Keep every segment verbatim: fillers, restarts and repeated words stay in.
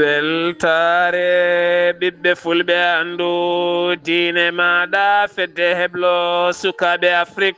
Weltaare ɓiɓɓe fulɓe anndu diine maaɗa fedde heblo sukaaɓe Afrik.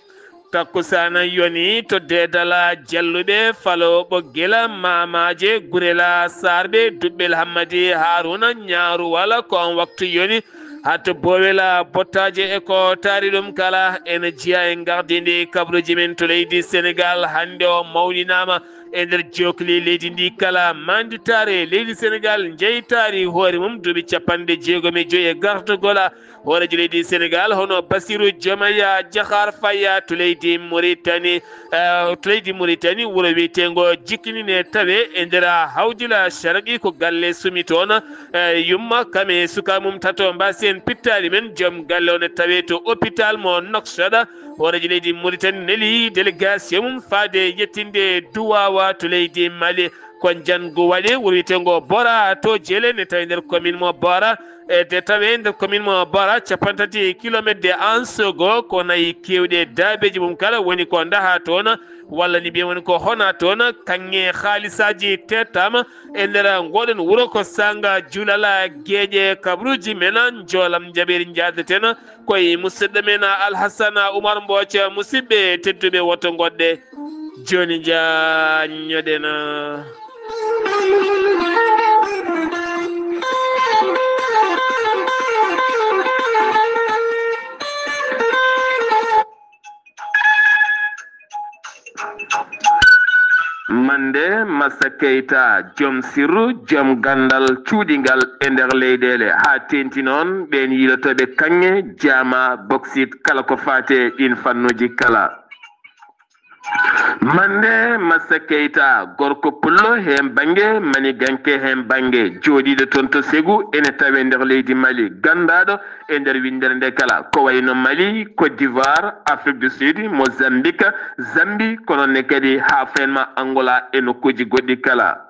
Takkusaana yoni to Deedala Jalluɓe Falo Ɓoggila Maamaaje Gurela Saarɓe Duɓɓel Hammadi Haaruna Ñaaru wala ko on waktu yoni. Hato Bowela Bottaaje e ko taari ɗum kala ene jeyaa e ngardindi kabruuji men to leydi Senegaal. Hannde o mawninaama e nder jookli leydi ndi kala. Mannditaare leydi Senegaal njeytaari hoore mum duuɓi capanɗe jeegom e joyi e gartugol. Hooreejo leydi Senegaal hono Bassirou Diomaye Diakhar Faye to leydi Mauritanie. Eh, to leydi Mauritanie, wuro wiyeteengo Jikinine tawe e nder Hawdila Sharqi ko galle sumi toon. Eh, yumma kam e suka mum tato mbasen pittaali men. Joom galle o ne tawe to hôpital mo Nouakchott. Hooreejo leydi Mauritanie neli délégation mum faade yettinde duwaawa to leydi Mali. Ko njanngu waɗi wuro wiyeteengo Bora to Jele ne tawi nder commune mo Bora. E de tawe nder commune mo Bora, capanɗe tati kilomètre de Ansogo, ko nayi keewɗe daabeeji mum kala woni ko ndaha toon, walla ni mbiyen woni ko hona toon. Kaŋŋe haalisaaji tettaama e nder ngoɗen wuro ko sanga julala geeƴe kabruuji men. Njoolam jaɓeeri njaadeten koye musidɗo men Alhassana Oumar Mbooca. Musidɓe tedduɓe, woto ngoɗɗe. Jooni njaanñoɗen. Mande Massa Keita, joom sirru, joom ganndal cuuɗingal e nder leyɗeele, haa teeŋti noon ɓeen yiilotooɓe kaŋŋe, jaama, boksit, kala ko faati e ɗiin fannuuji kala. Mande Massa Keita, gorko pullo heen bannge, maniganke heen bannge, jooɗiiɗo toon to Segu, ene tawee nder leydi Mali, ganndaaɗo e nder winndere nde kala, ko wayno Mali, Côte d'Ivoire, Afrique du Sud, Mozambique, Zambie, ko noon ne kadi haa fenma Angola e nokkuuji goɗɗi kala.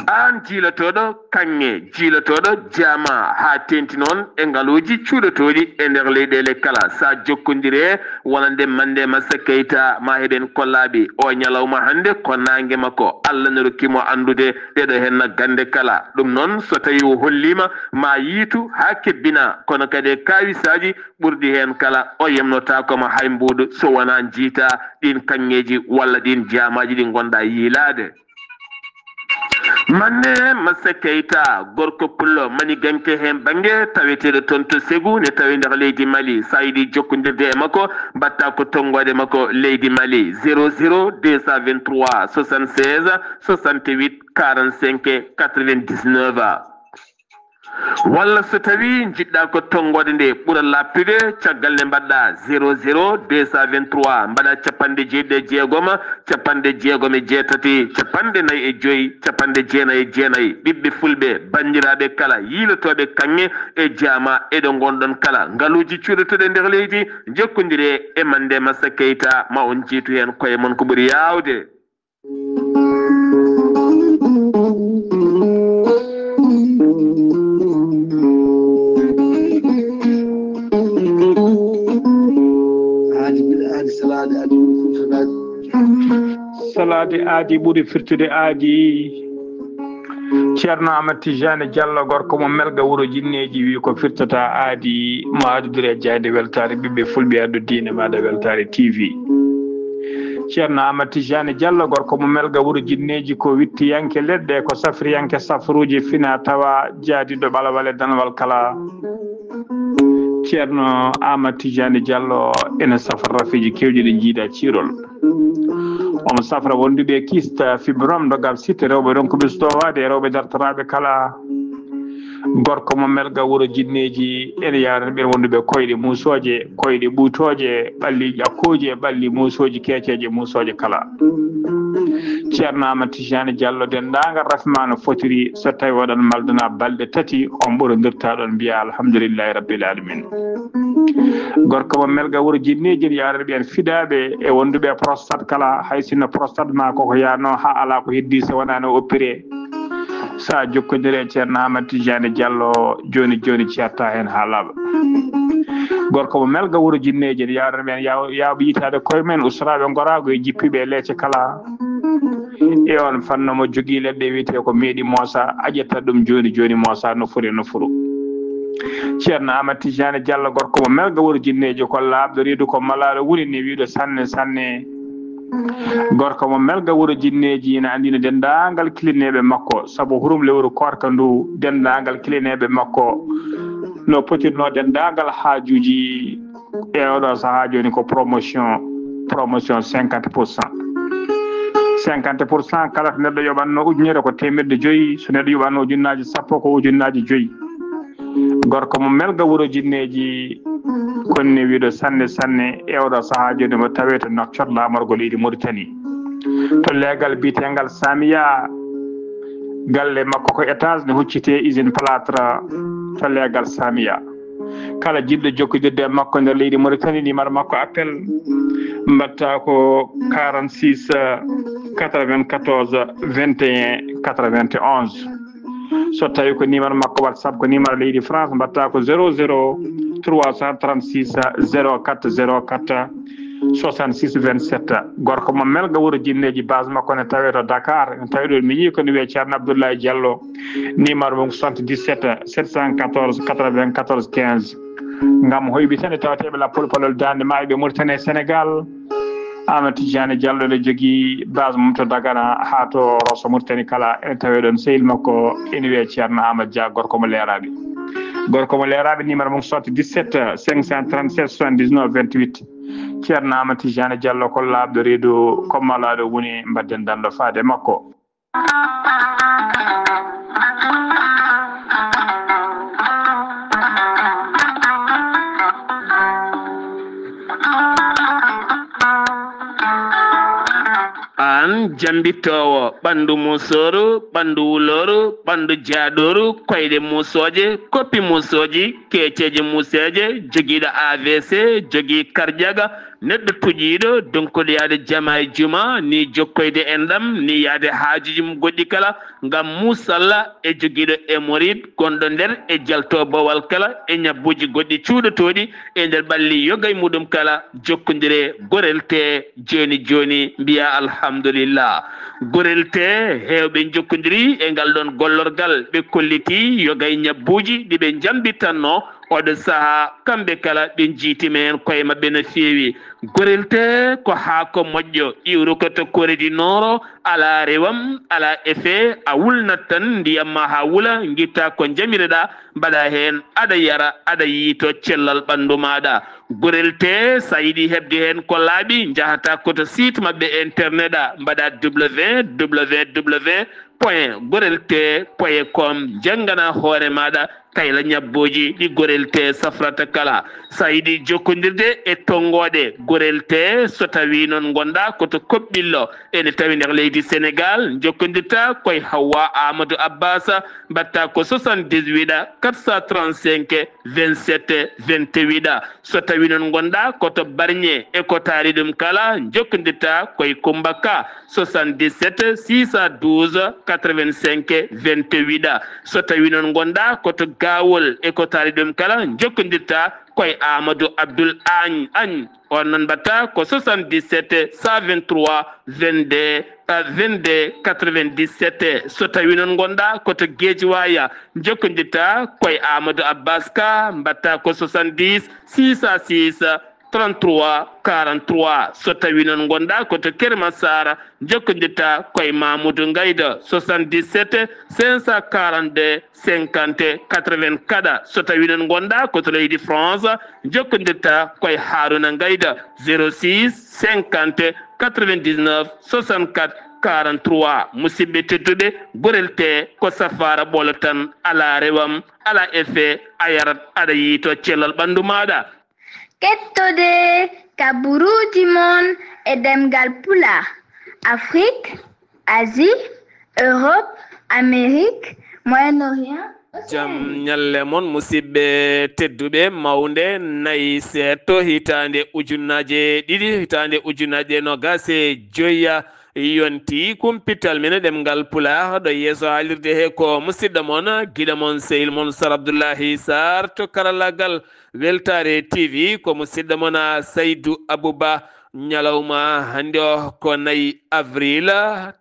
Aan jiilotooɗo kaŋŋe, jiilotooɗo jaama, haa teeŋti noon e ngaluuji cuuɗotooɗi e nder leyɗeele kala, so a jokkondire wonande Mande Massa Keita, ma heɓen kollaaɓe. O ñalawma hannde ko naange makko, Allah ne rokki mo anndude ɗeɗo henna gannde kala. Ɗum noon, so tawi o holliima, ma yiitu haa kebbina, kono kadi e kaawisaaji ɓurɗi heen kala, o yemnotaako ma hay mbuuɗu so wonaa njiita ɗiin kaŋŋeeji walla ɗiin jaamaaji ɗi ngonɗa yiilaade. Manne Massa Keita, gorko pullo maniganke heen bannge, taweteeɗo toon to Segu, ne tawi nder leydi Mali. So a yiɗi jokkondirde e makko, mbaɗta ko tonngoode makko leydi Mali, zéro zéro deux cent vingt-trois soixante-seize soixante-huit quarante-cinq quatre-vingt-dix-neuf. Walla so tawii njiɗɗa ko tonngoode nde ɓura laaɓtude, caggal nde mbaɗɗa zéro zéro deux cent vingt-trois, mbaɗa capanɗe jeeɗiɗi e jeegom, capanɗe jeegom e jeetati, capanɗe nayi e joyi, capanɗe jeenayi e jeenayi. Ɓiɓɓe fulɓe, banndiraaɓe kala, yiilotooɓe kaŋŋe e jaama e ɗo ngonɗon kala, ngaluuji cuuɗotooɗi e nder leydi, njokkondire e Mande Massa Keita, ma on njiitu heen koye mon ko ɓuri yaawde. Aadi ɓuri aadi salaade aadi ɓuri firtude aadi. Salaade aadi ɓuri firtude aadi. Ceerno Amat Tijani Diallo, gorko mo Melga, wuro Jinneeji, wi ko firtata aadi, mo addude e jayde weltaare ɓiɓɓe fulɓe, addu diine maaɗa weltaare T V. Ceerno Amat Tijani Diallo, gorko mo Melga, wuro Jinneeji, ko wittiyanke leɗɗe, ko safriyanke safruuji, fina tawa, jaadiiɗo ɓalawal e danwal kala. Ceerno Amat Tijani Diallo ene safra rafiiji keewɗi ɗi njiida ciirol. Omo safra wonduɓe kista, fibrome, dogal sitte, rewɓe ronkuɓe sutowaade, rewɓe dartoraaɓe kala. Gorko mo Melga, wuro Jinneeji, ene yaarani ɓeen wonduɓe koyɗe muusooje, koyɗe ɓuutooje, ɓalli ƴakkooji e ɓalli muusooji, keeceeje muusooje kala. Ceerno Amat Tijani Diallo, denndaangal rafi ma no fotiri, so tawi oɗon maldana balɗe tati, on ɓurondirta ɗon mbiya alhamdulillahi rabbil alamin. Gorko mo Melga, wuro Jinneeji, ene yaarani ɓeen fidaaɓe e wonduɓe prostate kala, hay sinno prostate ma koko yaano haa alaa ko heddi so wonaa no oppiree. So a jokkondire e Ceerno Amat Tijani Diallo, jooni jooni ceerta heen haa laaɓa. Gorko mo Melga wuro Jinneeji, ene yaawna men yaaw-, yaawɓe yitaade koye men, usraaɓe ngoraagu e jippiiɓe e leece kala. E on fanno mo jogii leɗɗe wiyetee ko meeɗi Moosa, a ƴetta ɗum jooni jooni Moosa, no foti no furu. Ceerno Amat Tijani Diallo, gorko mo Melga wuro Jinneeji, ko laaɓɗo reedu, ko malaaɗo woni ni wiiɗo sanne sanne. Gorko mo Melga wuro Jinneeji ina anndina denndaangal kilineeɓe makko, sabu hurum lewru koorka ndu, denndaangal kilineeɓe makko no potirnoo denndaangal haajuuji e oɗo sahaa jooni ko promotion, promotion cinquante pour cent. Cinquante pour cent, kala to neɗɗo yoɓatno ujunere ko teemeɗɗe joyi, so neɗɗo yoɓatno ujunnaaji sappo ko ujunnaaji joyi. Gorko mo Melga wuro Jinneeji, konni wiiɗo sanne sanne e oɗo sahaa jooni mo tawee to Nouakchott, laamorgo leydi Mauritanie. To leegal biyeteengal Samiya, galle makko ko étage ne huccitee usine plâtre to leegal Samiya. Kala jiɗɗo jokkodirde e makko nder leydi Mauritanie, numéro makko appel mbaɗta ko quarante-six quatre-vingt-quatorze vingt et un quatre-vingt-onze. So tawi ko numéro makko WhatsApp, ko numéro leydi France, mbaɗta ko zéro zéro trois cent trente-six zéro quatre zéro quatre soixante-six vingt-sept. Gorko mo Melga wuro Jinneeji, base makko ne tawee to Dakar, ne tawee ɗo mi yii ko ne wiyee Ceerno Abdoulaye Diallo, numéro mum soixante-dix-sept sept cent quatorze quatre-vingt-quatorze quinze. Ngam hoyɓitande tawateeɓe lappol palol daande maayo ɓe Mauritanie e Sénégal, Amat Tijani Diallo ne jogii base mum to Dagana haa to Rosso Mauritanie kala, ene tawee ɗon sehil makko ene wiyee Ceerno Amat Dia, gorko mo Leeraaɓe. Gorko mo Leeraaɓe, numéro mum soixante-dix-sept cinq cent trente-sept soixante-dix-neuf vingt-huit. Ceerno Amat Tijani Diallo ko laaɓɗo reedu, ko malaaɗo woni, mbaɗden danndo faade makko. Aan jambittoowo ɓanndu musooru, ɓanndu wulooru, ɓanndu jaadooru, koyɗe musooje, koppi musooji, keeceeje museeje, jogiiɗo A V C, jogii karjaga, neɗɗo tuƴiiɗo, donkuɗo yaade jama e juma, ni jokkoyde enɗam, ni yaade haajuuji mum goɗɗi kala, ngam musalla e jogiiɗo hémorroïde gonɗo nder e jalto bowal kala e ñabbuuji goɗɗi cuuɗotooɗi e nder ɓalli yoga e muɗum kala, jokkondire Gorel Tee jooni jooni, mbiya alhamdulillah. Gorel Tee heewɓe njokkondiri e ngal ɗon gollorgal, ɓe kolliti yoga e ñabbuuji ɗi ɓe njambitanno oɗo sahaa, kamɓe kala ɓe njiitima heen koye maɓɓe no feewi. Gorel Tee ko haako moƴƴo, iwruko to Corée du Nord, alaa rewam, alaa effet, a wulnat tan ndiyam ma haa wula, ngitta ko njamireɗaa, mbaɗa heen, aɗa yara, aɗa yiyto cellal ɓanndu maaɗa. Gorel Tee, so a yiɗi heɓde heen ko laaɓi, njahata ko to site maɓɓe internet, a mbaɗa W W W point gorel tee point com, njanngana hoore maaɗa kayla ñabbuuji ɗi Gorel Tee safrata kala. So a yiɗi jokkondirde e tonngooɗe Gorel Tee, so tawii noon ngonɗaa ko to Koɓɓillo, ene tawi nder leydi Senegaal, njokkondirta ko e Hawwa Amadou Abbas, mbaɗta ko soixante-dix-huit quatre cent trente-cinq vingt-sept vingt-huit. So tawii noon ngonɗaa ko to Barñe e ko taari ɗum kala, njokkondirta ko e Kummba Ka, soixante-dix-sept six cent douze quatre-vingt-cinq vingt-huit. So tawii noon ngonɗaa ko to Gaawol e ko taari ɗum kala, njokkondirta ko e Amadou Abdoul Agne Agne. On noon mbaɗta ko soixante-dix-sept cent vingt-trois vingt-deux, euh, vingt-deux quatre-vingt-dix-sept. So tawii noon ngonɗaa ko to Guédiawaye, njokkondirta ko e Amadou Abbas Ka, mbaɗta ko soixante-dix six cent six trente-trois quarante-trois. So tawii noon ngonɗaa ko to Keur Massar, njokkondirta ko e Mamoudou Ngayda, soixante-dix-sept cinq cent quarante-deux cinquante quatre-vingt-quatre. So tawii noon ngonɗaa ko to leydi France, njokkondirta ko e Harouna Ngayda, zéro six cinquante quatre-vingt-dix-neuf soixante-quatre quarante-trois. Musidɓe tedduɓe, Gorel Tee ko safaara ɓolo tan, alaa rewam, alaa effet, a yarat, aɗa yiyto cellal ɓanndu maaɗa. Kettode kaburuuji mon e ɗemngal Pulaar, Afrik, Asie, Europe, Amérique, Moyen-Orient, Jam Océanie. Ñalle mon, musidɓe tedduɓe, mawnde nayi seeɗto, hitaande ujunnaaje ɗiɗi, hitaande ujunnaaje noogaas e joya. Yonti kumpital men ɗemngal Pulaar ɗo yeeso haalirde he ko musidɗo mon, giɗo mon, sehil mon Sar Abdullahi Sar to karallagal Weltaare T V, ko musidɗo mon Saydu Abuba. Ñalawma hannde o ko nayi avril,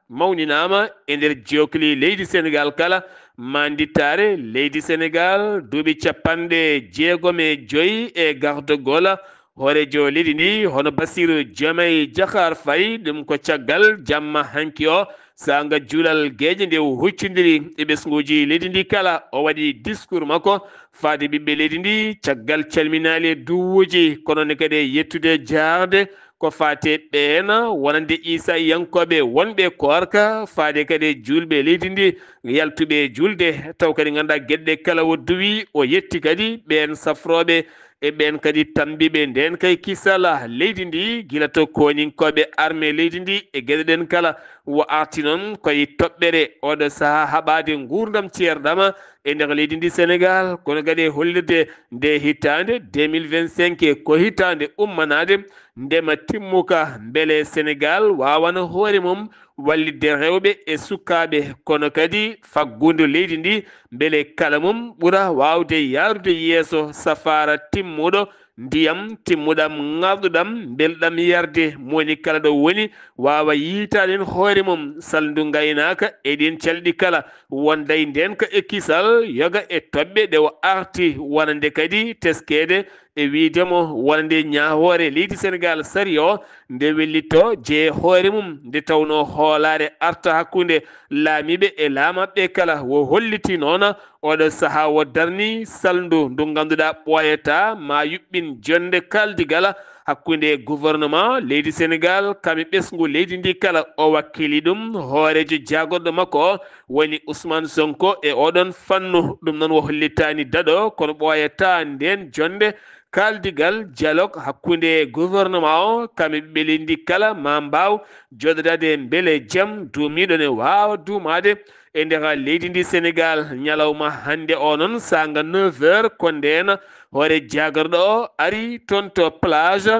mawninaama e nder jookli leydi Senegaal kala, maanditaare leydi Senegaal, duuɓi capanɗe jeegom e joy e gardagol hooreejo leydi ndi, hono Bassirou Diomaye Diakhar Faye, ɗum ko caggal jamma hanki o, saanga juulal geeƴe nde o huccondiri e ɓesnguuji leydi ndi kala, o waɗi discours makko faade ɓiɓɓe leydi ndi, caggal calminaali e duwuuji, kono ne kadi e yettude jaarde ko faate ɓeen wonande Iisayankooɓe wonɓe Koorka, faade kadi e juulɓe leydi ndi, yaltuɓe juulde, taw kadi ngannduɗaa geɗe ɗe kala o duwii, o yetti kadi ɓeen safrooɓe e ɓeen kadi tammbiiɓe ndeen kay kisal leydi ndi, gila to kooninkooɓe armée leydi ndi e geɗe ɗeen kala. O arti noon ko e toɓɓere oɗo sahaa haɓaade nguurndam ceerɗam e nder leydi ndi Senegaal, kono kadi e hollirde nde hitaande deux mille vingt-cinq ko hitaande ummanaade ndema timmuka, mbele Senegaal waawana hoore mum wallitde rewɓe e sukaaɓe, kono kadi faggudu leydi ndi, mbele kala mum ɓura waawde yahrude yeeso safaara timmuɗo, ndiyam timmuɗam, ŋarɗuɗam, mbelɗam yarde, mo woni kala ɗo woni waawa yiytaade heen hoore mum, salndu ngaynaaka e ɗiin calɗi kala, wonda e ndeenka e kisal, yoga e toɓɓe ɗe o arti, wonande kadi teskeede e wiyde mo wonande ñaawoore leydi Senegaal sariya o, nde wellitto jeye hoore mum, nde tawnoo hoolaare arta hakkunde laamiiɓe e laamaaɓe kala. O holliti noon oɗo sahaa o darni salndu ndu ngannduɗaa ɓooyataa ma yuɓɓin jonnde kaaldigal hakkunde gouvernement leydi Senegaal kam e ɓesngu leydi ndi kala. O wakkili ɗum hooreejo jaagorɗo makko o woni Ousmane Sonko e oɗon fannu. Ɗum noon o hollitaani daɗo, kono ɓooyataa ndeen jonnde kaaldigal, dialogue, hakkunde gouvernement o kam e ɓiɓɓe leydi ndi kala ma mbaaw jooɗodaade mbele jam duumiiɗo ne waawa duumaade e nder leydi ndi Senegaal. Ñalawma hannde o noon, saanga neuf heures, ko ndeen hoore jaagorɗo o ari toon to plage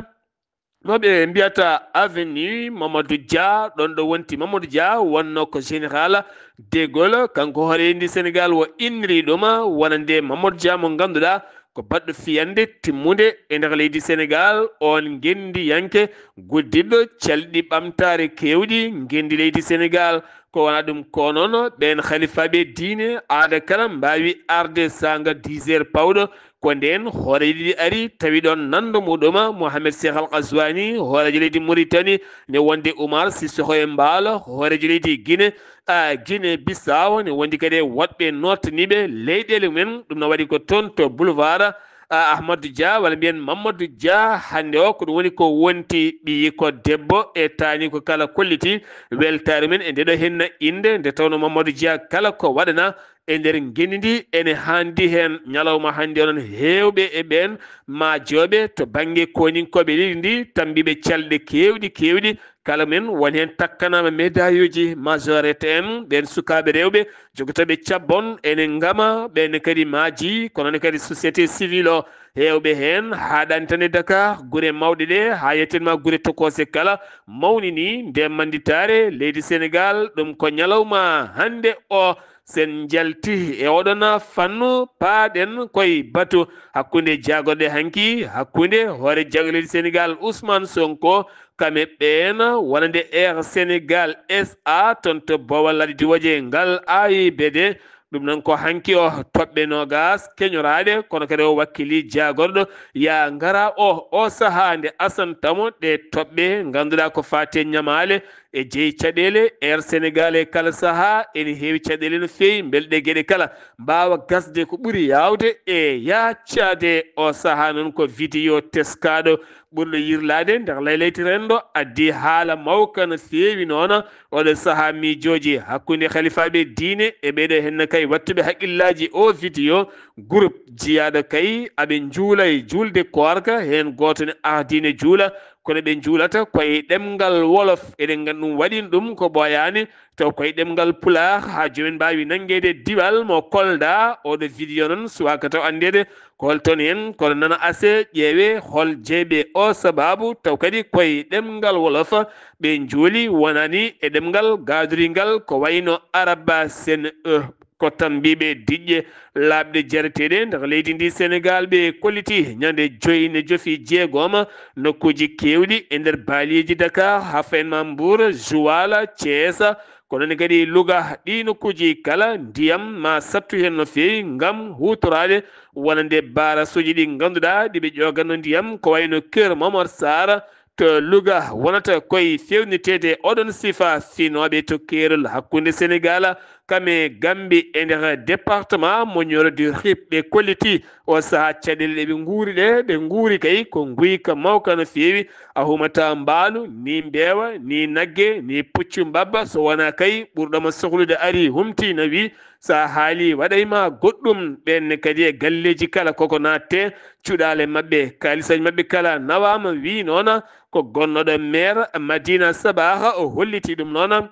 mo ɓe mbiyata avenue Mamadou Dia, ɗoon ɗo wonti Mamadou Dia wonnoo ko général de Gaulle, kanko hoore leydi Senegaal o inniri ɗum wonande Mamadou Dia mo ngannduɗaa ko baɗɗo fiyannde timmunde e nder leydi Senegaal, oon ngenndiyanke guddiɗɗo calɗi ɓamtaare keewɗi ngenndi leydi Senegaal. Ko wonaa ɗum ko noon, ɓeen halifaaɓe diine aada kala mbaawi arde saanga dix heures pawɗo. Ko ndeen hooreejo ɗiɗi ari, tawi ɗoon nanndo muɗum Mohamed Cheikh Al Ghazouani, hooreejo leydi Mauritanie, ne wonde Oumar Sissoko Embaló, hooreejo leydi Guinée, a, Guinée Bissau, ne wondi kadi e woɗɓe noottaniiɓe leyɗeele mumen. Ɗum no waɗi ko toon to boulevard, a, Ahmadou Dia, walla mbiyen Mamadou Dia. Hannde o, ko ɗum woni ko wonti ɓiyi ko debbo e taani ko kala kolliti weltaare men e nde ɗo henna innde, nde tawnoo Mamadou Dia kala ko waɗana e nder ngenndi ndi ene haandi heen. Ñalawma hannde onon heewɓe e ɓeen maajooɓe to bannge kooninkooɓe leydi ndi, tammbiiɓe calɗe keewɗi keewɗi, kala men won heen takkanaama médailluuji, majorette en, ɓeen sukaaɓe rewɓe jogotooɓe cabbon ene ngama, ɓeen kadi maaji, kono ne kadi société civile o, heewɓe heen haaɗaani tan e Dakar, gure mawɗe ɗe, haa yetteen ma gure tokoose kala, mawnini nde mannditaare leydi Senegaal. Ɗum ko ñalawma hannde o, sen njalti e oɗon fannu, paaɗen koye batu hakkunde jaagorɗe hanki, hakkunde hoore jaagorɗe leydi Senegaal Ousmane Sonko, kam e ɓeen wonande Air Senegaal S A toon to Bowal Ladi Diwoje ngal A I B D. Ɗum noon ko hanki o toɓɓe noogaas keñoraaɗe, kono kadi o wakkili jaagorɗo yaa ngara o, o sahaa nde asanta mo ɗe toɓɓe ngannduɗaa ko faati e ñamaale e jeyi caɗeele. Air Senegaal e kala sahaa ene heewi caɗeele no feewi, mbele ɗe geɗe kala mbaawa gasde ko ɓuri yaawde e yaaccade. O sahaa noon ko vidéo teskaaɗo ɓurɗo yirlaade nder laylayti renndo, addi haala mawka no feewi noon. Oɗo sahaa miijooji hakkunde halifaaɓe diine e ɓeeɗo henna kay wattuɓe haqqillaaji o vidéo, groupe jiyaaɗo kay aɓe njuula e juulde koorka, heen gooto ne ardii ne juula, kono ɓe njuulata koye ɗemngal Wolof. Eɗen nganndi ɗum waɗi ɗum ko ɓooyaani, taw koye ɗemngal Pulaar, haa joomen mbaawi nanngeede diwal mo Kolda. Oɗo video noon suwaaka taw anndeede ko hol toon heen, kono nana ase ƴeewe hol jeeɓe o sababu, taw kadi koye ɗemngal Wolof ɓe njuuli, wonani e ɗemngal gaaduringal ko wayno Araba sen, eh, ko tan mbiɓe diƴƴe laaɓɗe jareteeɗe nder leydi ndi Senegaal. Ɓe kolliti ñande joyi ne jofi jeegooma nokkuuji keewɗi e nder baaliiji Dakar, haa fayin ma Mbuur, Juwaala, Ceesa, ko noon kadi Luga. Ɗii nokkuuji kala ndiyam ma sattu heen no feewi ngam huutoraade wonande baarasuuji ɗi ngannduɗaa ɗi ɓe ƴooganno ndiyam, ko wayno Kër Momar Sarr to Luga, wonata koye feewniteede oɗon sifa finooɓe to keerol hakkunde Senegaal kam e Gambi e nder département mo Nioro du Rip. Ɓe kolliti o sahaa caɗeele ɗe ɓe nguuri ɗe, ɓe nguuri kay ko nguyka mawka no feewi, a humata mbaalu, ni mbeewa, ni nagge, ni puccu mbabba, so wonaa kay ɓurɗo mo sohlude ari humti na wi, so a haali waɗay ma goɗɗum. Ɓeen ne kadi e galleeji kala koko naatte, cuɗaale maɓɓe, kaalisaji maɓɓe kala nawaama, wi noona ko gonnoɗo maire Madina Sabaha, o holliti ɗum noona.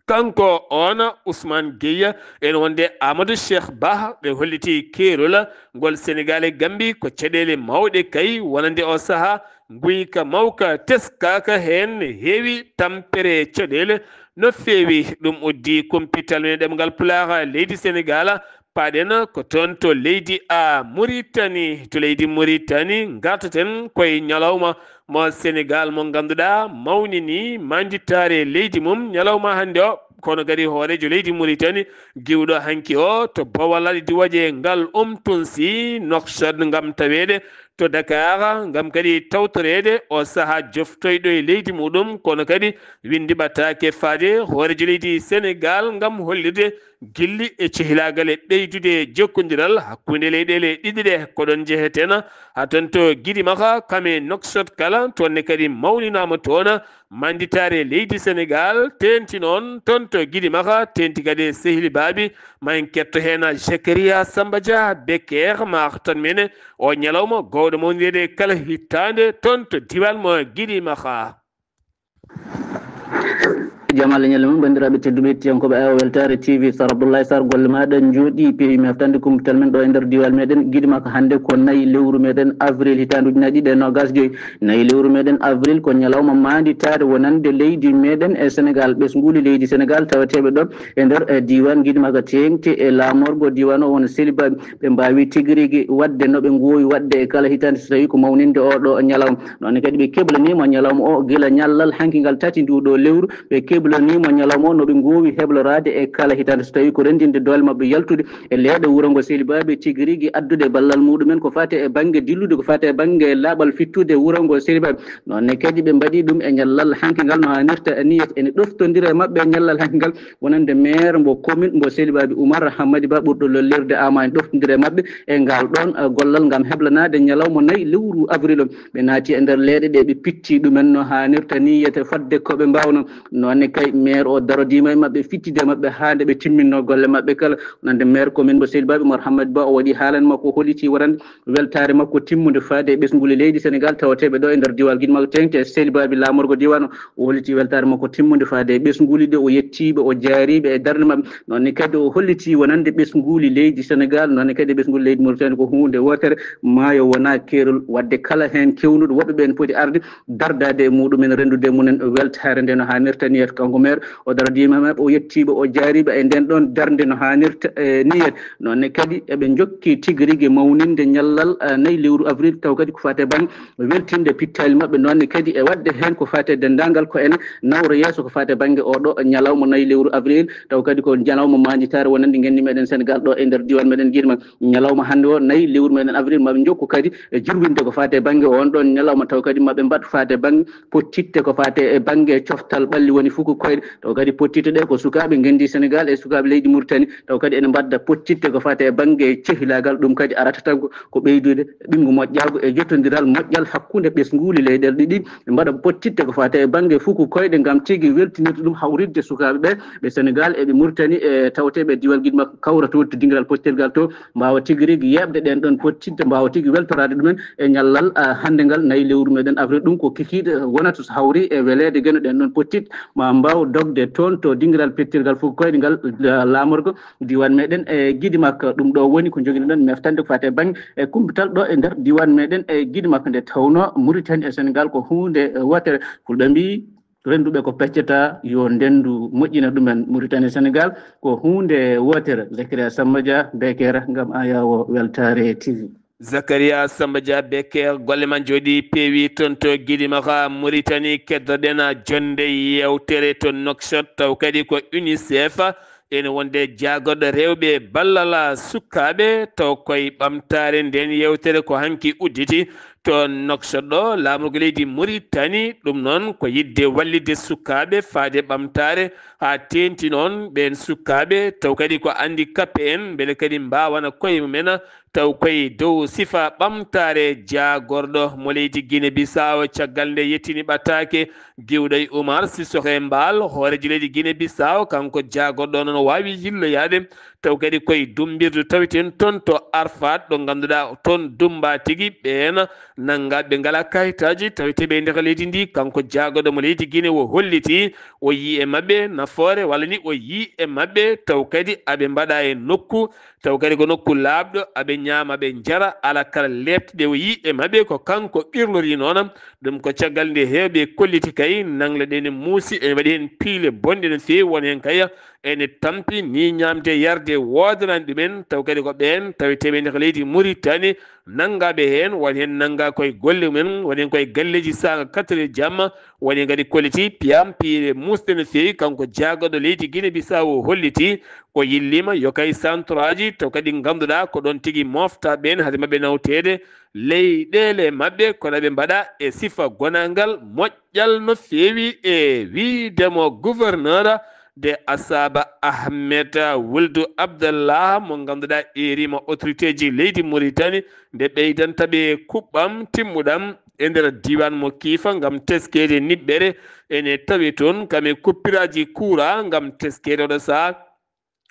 Kanko oon Ousmane Gueye, en wonde Amadou Cheikh Bah, ɓe holliti keerol ngol Senegaal e Gambi ko caɗeele mawɗe kay, wonande o sahaa nguyka mawka teskaaka heen, heewi tampere caɗeele no feewi. Ɗum uddi kumpital men ɗemngal Pulaar leydi Senegaal, paaɗen ko toon to leydi a Muritani. To leydi Muritani ngartaten koye ñalawma mo Senegaal mo ngannduɗaa mawnini manditaare leydi mum ñalawma hannde o. Kono kadi hooreejo leydi Muritani giwɗo hanki o to Bawal Aladi Waje ngal Umtunsi Nouakchott ngam taweede to Dakar, ngam kadi tawtoreede o sahaa joftoyɗo e leydi muɗum, kono kadi winndi ɓattaake faade hooreejo leydi Senegaal ngam hollirde gilli e cehilaagal e ɓeydude jokkondiral hakkunde leyɗeele ɗiɗi ɗe. Ko ɗon njeheten haa toon to Gidimaka, kam e Nouakchott kala, toon ne kadi mawninaama toon manditaare leydi Senegaal. Teenti noon toon to Gidimaka, teenti kadi e sehilibaaɓe, ma en ketto heen Zakaria Samba Dia Beker, ma artan men o ñalawma gowɗo mawnirede kala hitaande toon to diiwaan mo Gidimaka. Jam Allah ñalle mum, banndiraaɓe tedduɓe, hettiyankooɓe Awa Weltaare T V. Sar Abdoulaye Sar, golle maaɗa njooɗi, peewi mi heftande kumpital men ɗo e nder diiwal meɗen Gidimaka. Hannde ko nayi lewru meɗen avril, hitaande ujunaaji ɗiɗi e noogas joyi. Nayi lewru meɗen avril ko ñalawma maanditaare wonande leydi meɗen e Senegaal. Ɓesnguuli leydi Senegaal tawateeɓe ɗo e nder, eh, diiwaan Gidimaka, teeŋti e laamorgo diiwaan o, won selibaɓe, ɓe mbaawi tigi rigi waɗde no ɓe ngoowi waɗde e kala hitaande so tawii ko mawninde oo ɗoo ñalawma. Noon ne kadi ɓe keblaniima ñalawma o gila ñallal hanki ngal tati nduu ɗoo lewru. Ɓe keblaniima ñalawma o no ɓe ngoowi hebloraade e kala hitaande so tawii ko renndinde doole maɓɓe yaltude e leeɗe wuro ngo Selibaaɓe, tigi rigi addude ballal muɗumen ko faati e bannge dillude, ko faati e bannge laaɓal fittude wuro ngo Selibaaɓe. Noon ne kadi ɓe mbaɗi ɗum e ñallal hanki ngal no haanirta e niyet. Ene ɗoftondira e maɓɓe e ñallal hanki ngal wonande maire mbo commune mbo Selibaaɓe, Oumar Hammadi Ba, ɓurɗo lollirde Ama. Ene ɗoftondira e maɓɓe e ngal ɗoon, eh, gollal ngam heblanaade ñalawma nayi lewru avril o. Ɓe naati e nder leeɗe ɗe, ɓe pitti ɗumen no haanirta niyet fodde ko ɓe mbaawno. Noon ne kay maire o darodiima e maɓɓe, fittide e maɓɓe haa nde ɓe timminno golle maɓɓe kala. Wonande maire commune mbo Selibaaɓe, Oumar Hammadi Ba, o waɗi haalande makko, holliti wonande weltaare makko timmunde faade e ɓesnguuli leydi Senegaal tawateeɓe ɗo e nder diiwaan Gidimaka, teeŋti e Selibaaɓe, laamorgo diiwaan o. O holliti weltaare makko timmunde faade e ɓesnguuli ɗe, o yettii ɓe, o jaarii ɓe e darnde maɓɓe. Noon ne kadi o holliti wonande ɓesnguuli leydi Senegaal, noon ne kadi e ɓesnguuli leydi Mauritanie ko huunde wootere, maayo wonaa keerol. Waɗde kala heen keewnuɗo, woɓɓe ɓe ene poti arde dardaade e muɗumen, renndude e mumen weltaare nde no haanirta niyet. Kanko maire o darodiima e maɓɓe, o yettii ɓe, o jaarii ɓe e ndeen ɗoon darnde no haanirta e niyet. Noon ne kadi eɓe njokki tigi rigi mawninde ñallal, eh, nayi lewru avril, taw kadi ko faati e bannge weltinde pittaali maɓɓe, noon ne kadi e waɗde heen ko faati e denndaangal ko ene nawra yeeso ko faati e bannge oo ɗoo ñalawma nayi lewru avril, taw kadi ko ñalawma maanditaare wonande ngenndi meɗen Senegaal ɗo e nder diiwaan meɗen Gidimaka. Ñalawma hannde o, nayi lewru meɗen avril, maɓe njokku kadi e jirwinde ko faati e bannge oon ɗoon ñalawma, taw kadi maɓe mbaɗ faati e bannge pottitte ko faati e bannge coftal ɓalli woni fof. Ko koyɗe taw kadi pottitte ɗe ko sukaaɓe ngenndi Senegal e sukaaɓe leydi Mauritanie, taw kadi ene mbadda pottitte ko fate e bannge cehilaagal. Ɗum kadi arata tan ko, ko ɓeydude ɓinngu moƴƴaagu e jottondiral moƴƴal hakkunde ɓesnguuli leyɗeele ɗiɗi, ɓe mbaɗa pottitte ko fate e bannge fuku koyɗe ngam tigi weltinirde ɗum hawritde sukaaɓe ɓe, ɓe Senegal e ɓe Mauritanie, e tawteeɓe e diiwal Guinée makko kawra to, to dingiral pottirgal to, mbaawa tigi rigi yeeɓde ɗeen ɗoon pottitte, mbaawa tigi weltoraade ɗumen e ñallal, ah, hannde ngal, nayi lewru meɗen avril. Ɗum ko kikiiɗe wonata so hawri e weleede geno ɗeen ɗoon pottitte, ma mbaaw dogde toon to dingiral pettirgal fuku koyɗe ngal, ah, laamorgo diiwaan meɗen e Guinée makko. Ɗum ɗo woni ko njogino ɗen meftande ko fate bannge e kumpital ɗo e nder diiwaan meɗen e Guinée makko, nde tawno Mauritanie e Senegal ko huunde, eh, wootere. Fulɓe mbi, rennduɓe ko peccata, yo ndenndu moƴƴina ɗumen. Mauritanie e Senegal ko huunde wootere. Zakaria Samba Dia, Beker, ngam Ayawo Weltare T V. Zakaria Samba Dia, Beker, golle ma njooɗi peewi toon to Guinée makko Mauritanie. Keddoɗen a jonde yeewtere to Nouakchott, taw kadi ko UNICEF ene wonde jaagoɗo rewɓe ballal sukaaɓe, taw koye ɓamtaare nden yeewtere ko hanki udditi to Nouakchott ɗo laamorgo leydi Mauritanie. Ɗum noon ko yidde wallitde sukaaɓe faade ɓamtaare, haa teenti noon ɓeen sukaaɓe taw kadi ko handicapé en, mbele kadi mbaawana koye mumen, taw koye dow sifa ɓamtaare jaagorɗo mo leydi Guinée Bissau. Caggal nde yettini ɓattaake Giwɗo e Umar Sissoko e Mbaal, hooreejo leydi Guinée Bissau, kanko jaagorɗo noon waawi yilloyaade, taw kadi koye dummbirdu taweten toon to Arfat, ɗo ngannduɗaa toon dummbaa tigi ɓeen nanngaa ɓe ngalaa kayitaaji, taweteeɓe e nder leydi ndi. Kanko jaagorɗo mo leydi Guinée o holliti o yii e maɓɓe nafoore, walla ni o yii e maɓɓe taw kadi aɓe mbaɗa e nokku, taw kadi ko nokku laaɓɗo, aɓe ñaama, aɓe njara, alaa kala leeɓte ɗe o yii e maɓɓe, ko kanko ɓirlori noon. Ɗum ko caggal nde heewɓe kolliti kay, nangle ɗe ne muusi, ene waɗi heen piile bonɗe no feewi, won heen kay ene tampi, ni ñaamde yarde woodanaani ɗumen, taw kadi ko ɓeen taweteeɓe e nder leydi Mauritanie, nanngaaɓe heen, won heen nanngaa koye golle mumen, won heen koye galleeji saanga quatre heures jamma, won heen kadi kolliti piyam piile muusɗe no feewi. Kanko jaagorɗo leydi Guinée Bissau o holliti, o yilliima yo kay santoraaji, taw kadi ngannduɗaa ko ɗoon tigi mofta ɓeen, hade maɓɓe nawteede leyɗeele maɓɓe, kono ɓe mbaɗa e sifa gonangal moƴƴal no feewi, e wiyde mo gouverneur de Asaba Ahmed Wuldu Abdallah, mo ngannduɗaa eeriima autorité ji leydi Mauritanie, nde ɓeydanta ɓe kuɓɓam timmuɗam e nder diiwaan mo Kiifa ngam teskeede niɓɓere. Ene tawi toon kame kuppiraaji kuura ngam teskeede oɗo sahaa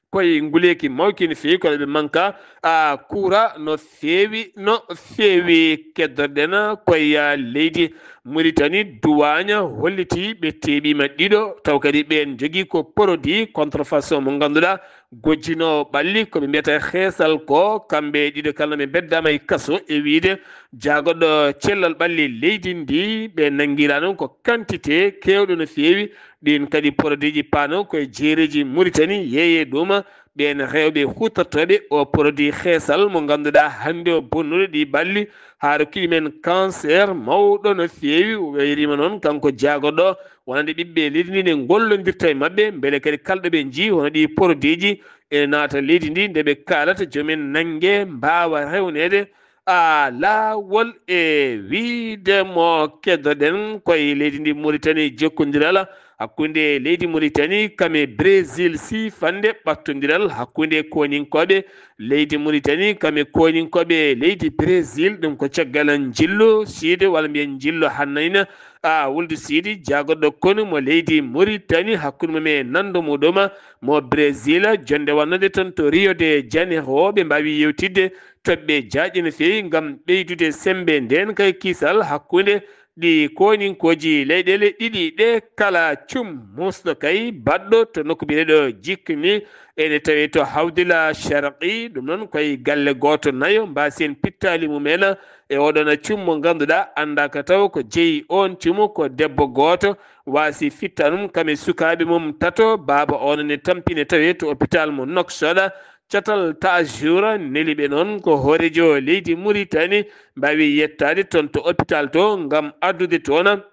koye nguleeki mawki no feewi, kono ɓe manka, a, kuura no feewi, no feewi. Keddoɗen koye, a, leydi Mauritanie, duwaaña holliti ɓe teeɓiima ɗiɗo, taw kadi ɓeen njogii ko produit contrefaçon mo ngannduɗaa gojjinoowo ɓalli, ko ɓe mbiyata xeesal ko, kamɓe ɗiɗo kala ɓe mbeddaama e kaso e wiyde jaagorɗo cellal ɓalli leydi ndi. Ɓe nanngiraa noon ko quantité keewɗo no feewi, ɗiin kadi produit ji paano koye jeereeji Mauritanie, yeeyee ɗum ɓeen rewɓe huutortooɓe o produit xeesal mo ngannduɗaa hannde o bonnuɗo ɗi ɓalli, haa rokki ɗumen cancer mawɗo no feewi. O wayriima noon kanko jaagorɗo wonande ɓiɓɓe leydi ndi nde ngollondirta e maɓɓe, mbele kadi kala ɗo ɓe njii hono ɗi produit ji ene naata leydi ndi, nde ɓe kaalata joom en nannge mbaawa rewneede, a, laawol. E wiyde mo keddoɗen koye leydi ndi Mauritanie, jokkondiral hakkunde leydi Mauritanie kame Brésil, siifande ɓattondiral hakkunde koninkooɓe leydi Mauritanie kame koninkooɓe leydi Brésil. Ɗum ko caggal njillu Siidi, walla mbiyen njillu Hannayna, a, Wuldu Siidi, jaagorɗo konu mo leydi Mauritanie, hakkunde mum e nanndo muɗum mo Brésil, jonnde wonnode toon to Rio de Janeiro. Ɓe mbaawi yewtidde toɓɓe jaajɗe no feewi ngam ɓeydude semmbe ndeen kay kisal hakkunde ɗi koninkooji leyɗeele ɗiɗi ɗe. Kala cum muusɗo kay baɗɗo to nokku biyeteeɗo Jikni, ene tawee to Hawdila Sharqi, ɗum noon koye galle gooto nayo, mbaasi en pittaali mumen e oɗon cum mo ngannduɗaa anndaaka taw ko jeyi oon cumu, ko debbo gooto waasi fittanum kam e sukaaɓe mum tato. Baaba oon ne tampine tawee to hôpital mo Nouakchott. Catal Tajoura neli ɓe noon ko hooreejo leydi Mauritanie, mbaawi yettaade toon to hôpital to ngam addude toon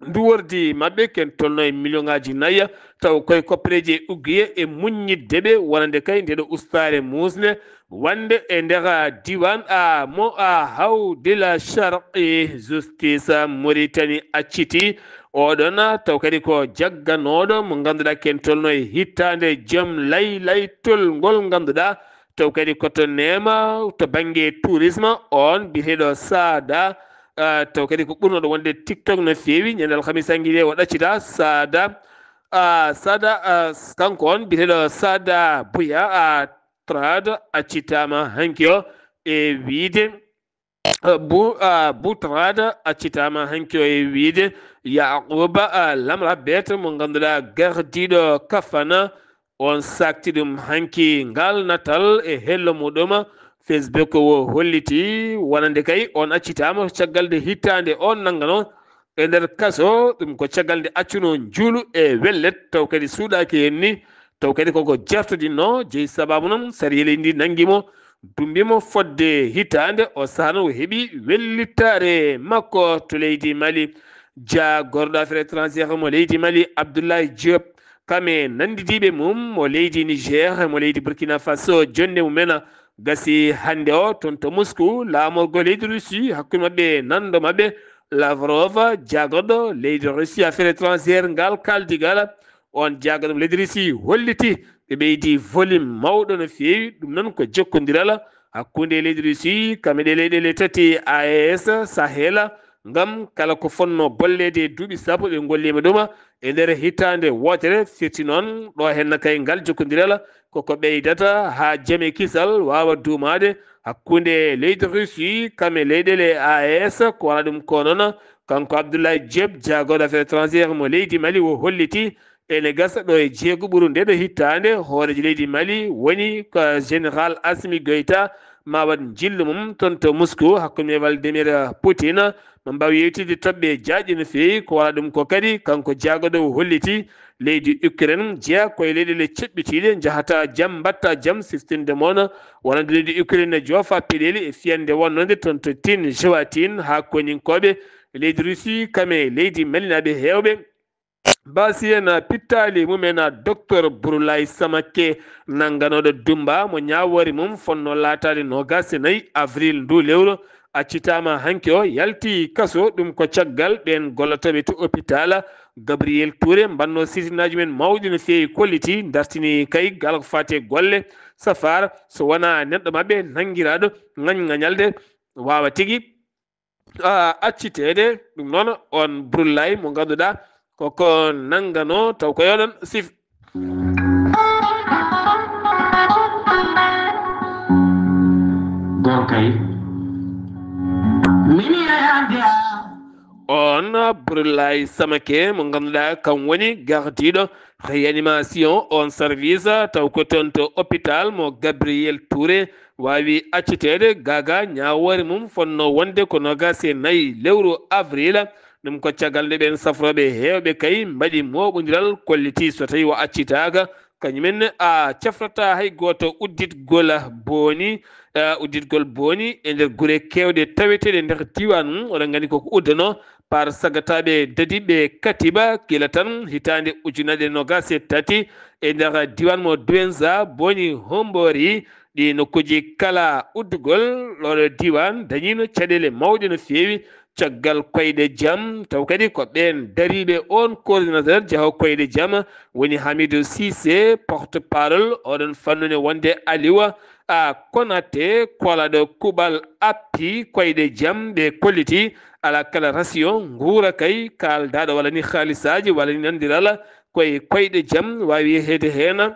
nduwordi maɓɓe ken tolno e million ŋaaji nayi, taw koye koppereeji e uggiye e muññitde ɓe wonande kay ndeɗo ustaare muusnde wonde e nder diiwaan a mo a Hawdila Sharqi. Justice Mauritanie acciti Oɗon taw kadi ko jagganooɗo mo ngannduɗaa ken tolno e hittaande jom lay lay tol ngol ngannduɗaa taw kadi ko to neema to bannge tourisme on biyeteeɗo Sada. Ah, taw kadi ko ɓurnooɗo wonde TikTok no feewi ñande alhamisa ngi de o ɗaccita Sada. Ah, Sada, ah, kanko on biyeteeɗo Sada Buya, ah, Trad accitaama hanki o e wiide, ah, bu, ah, Bu Trad accitaama hanki o e wiide Yaquba, ah, Lamra Beet mo ngannduɗaa gardiiɗo kafana on sakti ɗum hanki ngal natal e hello muɗum. Facebook o holliti wonande kay on accitaama caggal nde hittaande on nanngano e nder kaso. Ɗum ko caggal nde accuno njuulu e wellet taw kadi suuɗaaki hen ni. Taw kadi koko jartodinno jeyi sababu noon sariya leydi ndi nanngi mo, dumbi mo fodde hitaande o sahaa noon o heɓi wellittaare makko to leydi Mali. Jaagorɗo affaire étrangère mo leydi Mali Abdoulaye Diop kame nanndidiiɓe mum mo leydi Niger mo leydi Burkina Faso, jonnde mumen gasi hannde o toon to Moscou laamorgo leydi Russie hakkunde maɓɓe nanndo maɓɓe Lavrov. Jaagorɗo leydi Russie affaire étrangère ngal kaaldigal on jaagorɗo leydi Russie holliti ɓe ɓeydi volume mawɗo no feewi. Ɗum noon ko jokkondiral hakkunde leydi Russie kame ɗe leyɗele tati A E S Sahel ngam kala ko fonno golleede e duuɓi sappo ɓe golliima ɗum e nder hitaande wootere. Firti noon ɗo henna kay ngal jokkondiral koko ɓeydata haa jam e kisal waawa duumaade hakkunde leydi Russie kame leyɗele A E S. Ko wala ɗum ko noon kanko Abdoulaye Diop jaagorɗo affaire étrangère mo leydi Mali o holliti ene gasa ɗo e jeego ɓuru nde ɗo hittaande hooreejo leydi Mali woni ko général Assimi Goïta ma waɗ njillu mum toon to Moscou hakkunde Vladimir Poutine. Maa mbaaw yewtidde toɓɓe jaajɗe no feewi ko wala ɗum ko kadi kanko jaagorɗo o holliti leydi Ukraine jeya koye leyɗele ceɓɓitiiɗe njahata jam mbatta jam siftinde moon wonande leydi Ukraine ne joofa peɗeeli e fiyande wonnode toon to Tin Joatin haa koninkooɓe leydi Russie kame leydi Malinaaɓe heewɓe. Basi en pittaali mumen Docteur Burulay Samake nannganooɗo Dumba mo ñaawoore mum fonno laataade noogaas e nayi avril ndu lewru accitaama hanki o yalti kaso. Ɗum ko caggal ɓeen gollotooɓe to hôpital Gabriel Touré mbanno sitinaaji men mawɗi no feewi kolliti dartini kay ngal ko faati e golle safar so wonaa neɗɗo maɓɓe nanngiraaɗo ngañŋañalde waawa tigi ah, acciteede. Ɗum noon on brullay mo ngannduɗaa koko nanngano taw ko yoɗon sif. Gonkay. Mini ayande a. On brullay samake mo ngannduɗaa kam woni gardiiɗo réanimation on service taw ko toon to hôpital mo Gabriel Touré waawi acciteede. Gaga ñaawoore mum fotnoo wonde ko noogaas e nayi lewru avril. Ɗum ko caggal nde ɓeen safrooɓe heewɓe kay mbaɗi mooɓondiral kolliti so tawii o accitaaka kañumen a cafrata hay gooto udditgol booni, eh, udditgol booni e nder gure keewɗe taweteeɗe nder diiwaan mum. Oɗon nganndi koko uddanoo par sagataaɓe dadiiɓe katiba gila tan hitaande ujunaaje noogaas e tati e nder diiwaan mo Douenza, Boni, Hombori, ɗi nokkuuji kala uddugol ɗoɗo diiwaan dañiino caɗeele mawɗe no feewi caggal koyɗe jam. Taw kadi ko ɓeen dariiɓe oon coordinateur jaho koyɗe jam woni Hamidou Cissé, porte parole oɗon fannu ne wonde Aliwa a Konate kolaɗo kuɓal appi koyɗe jam ɓe kolliti ala kala rasio nguura kay kaaldaɗo walla ni haalisaaji walla ni nandirala koye koyɗe jam waawi yeheede heen.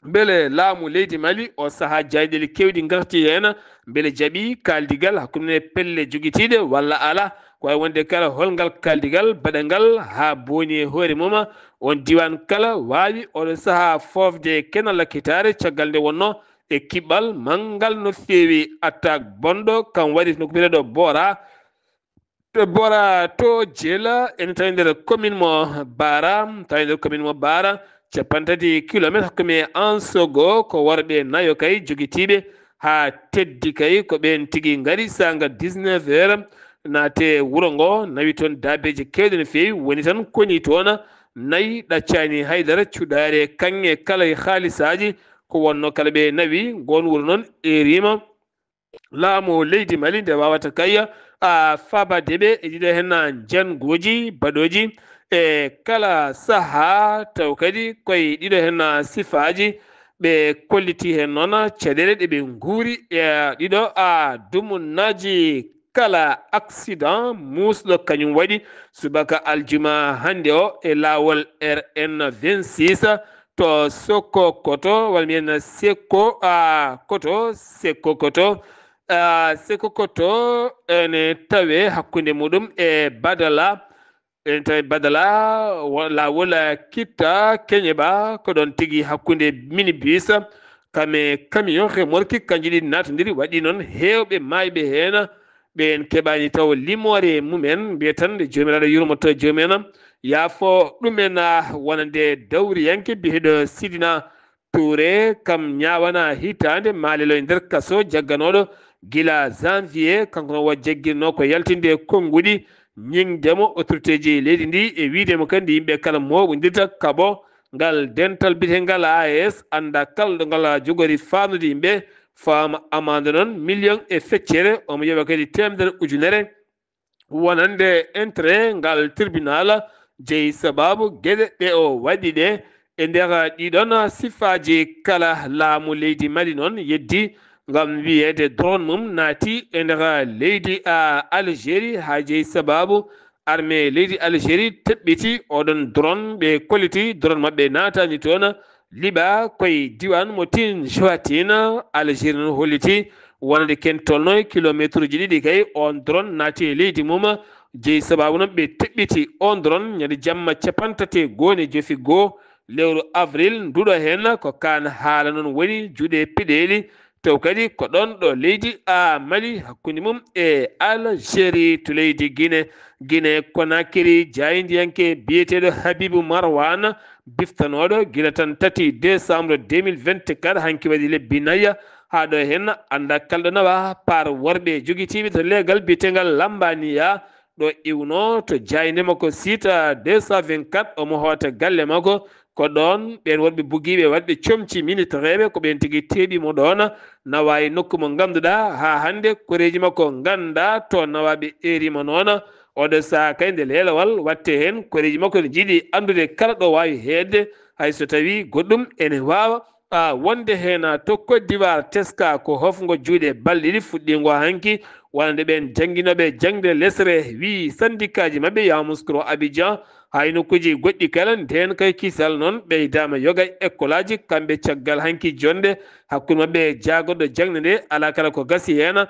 Mbele laamu leydi Mali o sahaa jayɗeele keewɗi ngarti heen? Mbele jaɓi kaaldigal hakkunde pelle jogitiiɗe walla ala? Ko wayi wonde kala holngal kaaldigal baɗangal haa booni e hoore mum, on diiwaan kala waawi oɗo sahaa foofde kenal lakkitaare caggal nde wonnoo e kiɓɓal manngal no feewi attaque bonɗo kam waɗi no ko biyeteeɗo Bora. To Bora to Jela ene tawi nder commune mo Bara, tawi nder commune mo Bara capanɗe tati kilometre hakkunde Ansogo ko worɓe nayo kay jogitiiɓe haa teddi kay ko ɓeen tigi ngari saanga dix-neuf heures naate wuro ngo nawi toon daabeeji keewɗi no feewi woni tan koni toon nayi ɗaccaani haydara cuɗaare kaŋŋe kala e haalisaaji ko wonno kala ɓe nawi ngoon wuro noon erima. Laamu leydi Mali nde wawata kay a fabadeɓe e ɗiɗo hen jannguuji baɗooji e kala sahaa, taw kadi koye ɗiɗo heen sifaaji ɓe kolliti heen noon caɗeele ɗe ɓe nguuri e ɗiɗo a dumunnaaji kala accident muusɗo kañum waɗi subaka aljuma hannde o e laawol R N vingt-six to Sekkokoto, walla mbiyen Sekko a Koto, Sekkokoto. A Sekkokoto ene tawe hakkunde muɗum e Badala, ene tawi Badala, wo-, laawol Kitta Keñeba, ko ɗoon tigi hakkunde minibus, kame camion remorque, kanji ɗiɗi naatondiri, waɗi noon heewɓe maayɓe heen. Ɓeen keɓaani taw limoore mumen, mbiya tan nde Joomiraaɗo yurmoto joomi en, yaafo ɗumen, a, wonande dawriyanke biyeteeɗo Sidina Touré, kam ñaawana hitaande maalelo e nder kaso, jagganooɗo gila janvier, kanko noon o jagginoo ko yaltinde konnguɗi, ñiŋde mo autorité ji leydi ndi e wiyde mo kadi yimɓe kala mooɓondirta kaɓo ngal dental biyeteengal A S, annda kala ɗo ngal jogori faandude yimɓe, faama amande noon million e feccere, omo yoɓa kadi teemedere ujunere wonande intérêt ngal tribunal, jeyi sababu geɗe ɗe o waɗi ɗe. E nder ɗiɗon sifaaji kala, laamu leydi Mali noon yeddi ngam wiyeede drone mum naati e nder leydi, a, Algérie, haa jeyi sababu armée leydi Algérie teɓɓiti oɗon drone, ɓe kolliti drone maɓɓe naataani toon, liɓa koye diiwaan mo Tin Joatin. Algérie noon holliti wonande ken tolno e kilomeetruuji ɗiɗi kay, oon drone naati e leydi mum. Jeyi sababu noon ɓe teɓɓiti oon drone ñande jamma capanɗe tati e goo e jofi goo lewru avril nduɗo heen. Ko kaan haala noon woni juuɗe peɗeeli, taw kadi ko ɗoon ɗo leydi, a, Mali hakkunde mum e Algérie to leydi Guinée. Guinée Conakry, jaayndiyanke biyeteeɗo Habibou Marwan, biftanooɗo gila tan tati décembre deux mille vingt-quatre, hanki waɗi lebbi nayi, haa ɗo heen annda kala ɗo nawa par worɓe jogitiiɓe to leegal biyeteengal Lambaniya, ɗo iwno to jaaynde makko site deux cent vingt-quatre, omo hoota galle makko. Ko ɗoon ɓeen worɓe bugiiɓe waɗɓe comci minitireeɓe, ko ɓeen tigi teeɓi mo ɗoon, nawa e nokku mo ngannduɗaa haa hannde koreeji makko nganndaa to nawaaɓe eeri mo noon. Oɗo sahaa kay nde leelawal waɗte heen, koreeji makko ene njiɗi anndude kala ɗo waawi heedde, hay so tawii goɗɗum ene waawa, a, wonde heen. To Côte d'Ivoire, teska ko hofngo juuɗe balɗe ɗiɗi fuɗɗiingo hanki, wonande ɓeen jannginooɓe jaŋde lesre, wiyi sanndikaaji maɓɓe Yamoussoukro, Abidjan, haa e nokkuuji goɗɗi kala. Ndeen kay kisal noon ɓeydaama yoga e ekkolaaji, kamɓe caggal hanki jonnde hakkunde maɓɓe e jaagorɗo jaŋde nde, alaa kala ko gasi heen.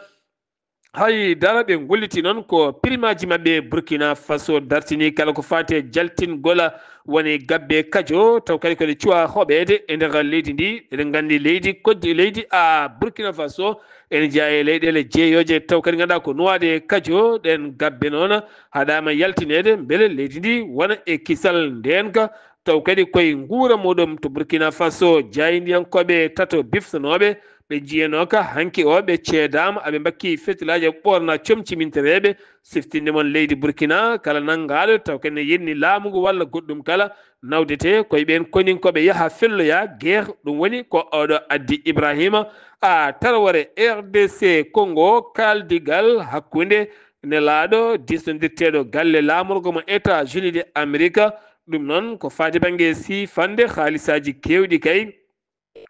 Hay dara ɓe ngolliti noon ko pirimaaji maɓɓe Burkina Faso dartini kala ko faati e jaltingol woni gabbe kajo, taw kadi ko ɗe cuwa hoɓeede e nder leydi ndi. Eɗen nganndi leydi koddi, leydi, a, Burkina Faso ene jeyaa e leyɗeele jeeyooje, taw kadi ngannduɗaa ko nuwaade e kajo. Ɗeen gabbe noon haɗaama yaltineede mbele leydi ndi wona e kisal ndeenka, taw kadi koye nguura muɗum to Burkina Faso, jaayndiyankooɓe tato biftanooɓe, ɓe njiyanooka hanki o, ɓe ceedaama, aɓe mbakki fetilaaji, ɓe ɓoorna comci mintereeɓe, siftinde mon leydi Burkina, kala nanngaaɗo taw kadi ne yenni laamu ngu walla goɗɗum kala, nawdete koye ɓeen koninkooɓe yaha felloya geer. Ɗum woni ko oɗo addi Ibrahima a Tarawore, R D C Congo, kaaldigal hakkunde nelaaɗo diisnondirteeɗo galle laamorgo mo États-Unis de Amerika. Ɗum noon ko faati bannge siifande haalisaaji keewɗi kay,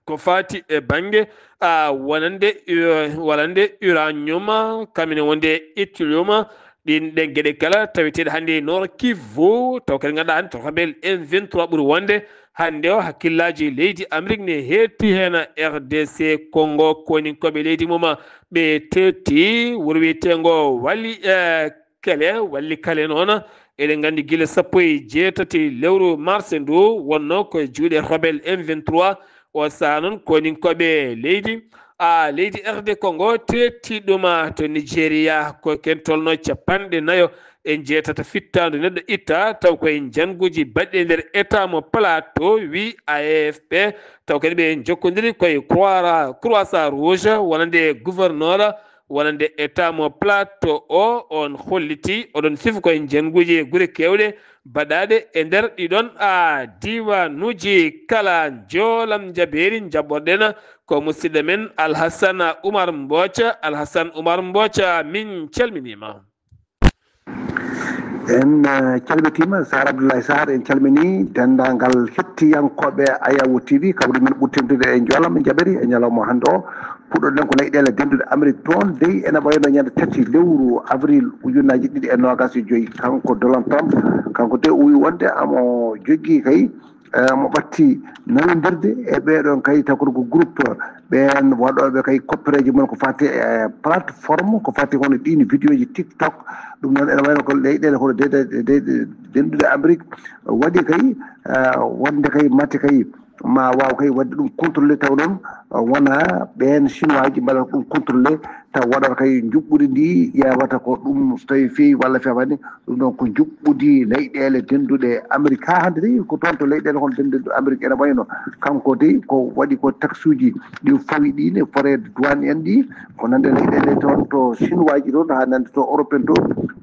ko faati e bannge, a, wonande, eh, wonande uranium, kañum ne wonde yttrium, ɗin ɗen geɗe kala taweteeɗe hannde e Nord Kivu, taw kadi ngannduɗaa hannde to rebelle M vingt-trois ɓuri wonde hannde o, hakkillaaji leydi Amérique ne heedti heen. R D C Congo, koninkooɓe leydi mum ɓe teetti wuro wiyeteengo Wali, eh, Kele, Walli Kale noon, eɗen nganndi gila sappo e jeetati lewru mars ndu wonno ko e juuɗe rebelle M vingt-trois. O sahaa noon koninkooɓe leydi, a, leydi R D Congo teetti ɗum to Nigeria, ko ken tolno capanɗe nayo e jeetati fittaandu neɗɗo itta, taw koye njannguuji baɗɗi e nder État mo Plateau, wi A F P, taw kadi ɓe njokkondiri koye Croix-, Croissant Rouge, wonande gouverneur wonande État mo Plateau o, on holliti oɗon sifa koye njannguuji e gure keewɗe baɗaaɗe e nder ɗiɗon, a, diiwanuuji kala. Njoolam njabeeri njaɓɓorɗen ko musidɗo men Alhassane Oumar Mbooca. Alhassane Oumar Mbooca, min calminiima. En eh, calmitiima Sar Abdoulaye Sar, en calminii denndaangal hettiyankooɓe Ayawu T V, kaɓri men ɓurtintude e njoolam jaɓiri e ñalawma hannde o. Puɗɗoɗen ko leyɗeele dennduɗe Amérique toon, dey ene wayno ñande tati lewru avril ujunnaaji ɗiɗi e noogas e joyi. Kanko Donald Trump, kanko de o wi wonde amo jogii kay, eh, mo ɓatti nanondirde e ɓeeɗon kay, taw ko groupe ɓeen waɗooɓe kay koppereeji mum ko fati e plateforme, ko fati kono ɗiin vidéo ji TikTok. Ɗum noon ene wayno ko leyɗeele hono de- de- de- de- dennduɗe Amérique waɗi kay, eh, wonde kay mate kay ma waaw kay waɗde ɗum contrôlé, taw noon eh, wona ɓeen chinois ji mbaɗata ɗum contrôlé, taw waɗata kay njuɓɓudi ndi ƴeewata ko ɗum so tawi feewi walla feewaani. Ɗum ɗon ko njuɓɓudi leyɗeele dennduɗe Amérique. Haa hannde tawi ko toon to leyɗeele kon dennduɗe Amérique ene wayno kanko dey ko waɗi ko taxuji ɗi fawi ɗi ne, frais de douane en ɗi, ko nande leyɗeele toon to chinois ji toon haa nande to européen to,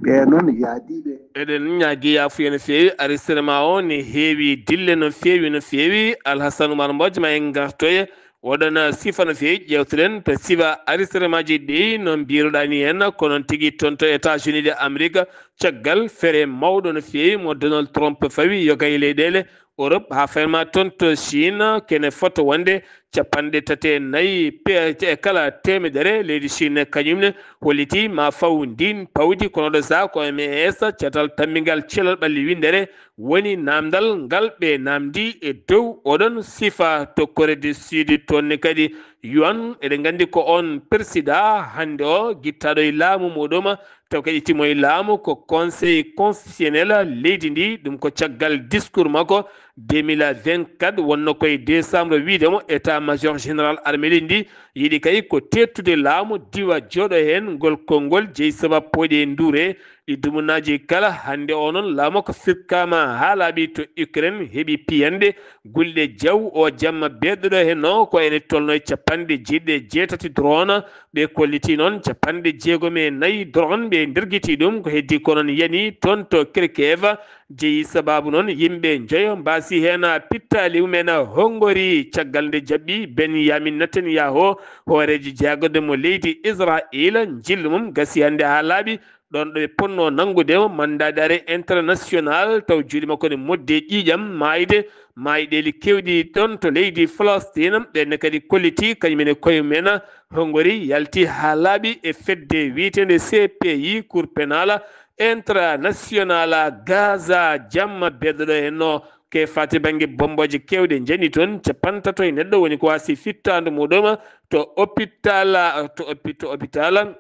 ɓe noon yaadiiɓe. Eɗen ñaagi yaafuya no feewi, aristema o ne heewi dille no feewi, no feewi. Alhassane Oumar Mbodj, ma en ngartoye. Oɗon sifa no feewi, ƴeewtoɗen to sifa aristema ji ɗi no mbiruɗaa ni en, ko noon tigi toon to États-Unis de Amérique, caggal feere mawɗo no feewi mo Donald Trump fawi yoga e leyɗeele Europe, haa fayma toon to Chine, kene fota wonde capanɗe tati e nayi pe- e kala teemedere. Leydi Chine kañum ne holliti ma faw ndin pawdi, kono ɗo sa ko M A S, catal tammbingal celal ɓalli winndere, woni naamndal ngal ɓe naamndi e dow oɗon sifa to Corée du Sud. Toon ne kadi yuan, eɗen nganndi ko on président hannde o gittaaɗo e laamu muɗum, taw kadi timo e laamu ko Conseil constitutionnel leydi ndi. Ɗum ko caggal discours makko deux mille vingt-quatre, wonno koye décembre, wiide mo état major général armée leydi ndi yiɗi kay ko teettude laamu, diwa jooɗo heen ngol konngol jeyi sababu pooɗi e nduure. Ɗi dumunaaji kala hannde o noon laamu ko firkaama haa laaɓi to Ukraine heɓi piyanɗe gulɗe jaw o jamma beeɗuɗo heen o ko ene tolno e capanɗe jeeɗiɗi e jeetati drone ɓe kolliti noon capanɗe jeegom e nayi drone ɓe ndergiti ɗum ko heddi ko noon yani toon to Kharkiv jeyi sababu noon yimɓe njoyo mbaasi heen pittaali mumen hongori caggal nde jaɓɓi Benyamin Netanyahu hooreejo jaagorde mo leydi Israel njillu mum gasi hannde haa laaɓi ɗoon ɗo ɓe potnoo nanngude mo mandat d'arrêt international taw juuɗe makko ne moddi e ƴiiƴam maayde maayɗeeli keewɗi ɗoon to leydi Palestine. Ɓeen ne kadi kolliti kañum en e koye mumen hongori yalti haa laaɓi e fedde wiyeteende C P I, Cour pénale internationale. Gaza jamma beeɗo ɗo henno ke fati bannge bommbooje keewɗe njani toon capantato e neɗɗo woni ko waasi fittaandu muɗum to hôpital to hôpi- to hôpital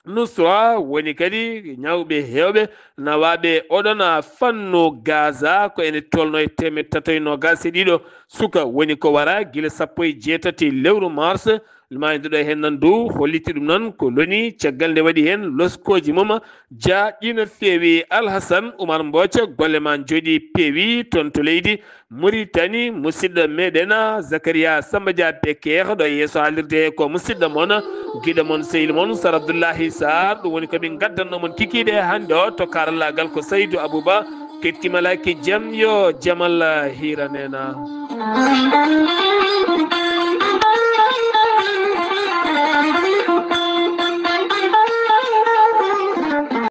Nusra woni kadi ñawɓe heewɓe nawaaɓe oɗon fannu Gaza ko ene tolno e teemeɗɗe tato e noogas e ɗiɗo suka woni ko wara gila sappo e jeetati lewru mars. Mayduɗo heen nan dow holliti ɗum noon ko loni caggal nde waɗi heen loskooji mum jaaƴi no feewi. Alhasan Umar Mbooca golle ma njooɗi peewi toon to leydi Muritani, musidɗo meɗen Zakariya Samba Dia Bekeer ɗo yeeso haalirde he ko musidɗo mon giɗo mon sehil mon Sar Abdoullahi Sarr. Ɗum woni ko min gaddanno mon kikiiɗe hannde o to karallagal ko Saydou Abouba. Kettimalaki jam yo jamal hiranena.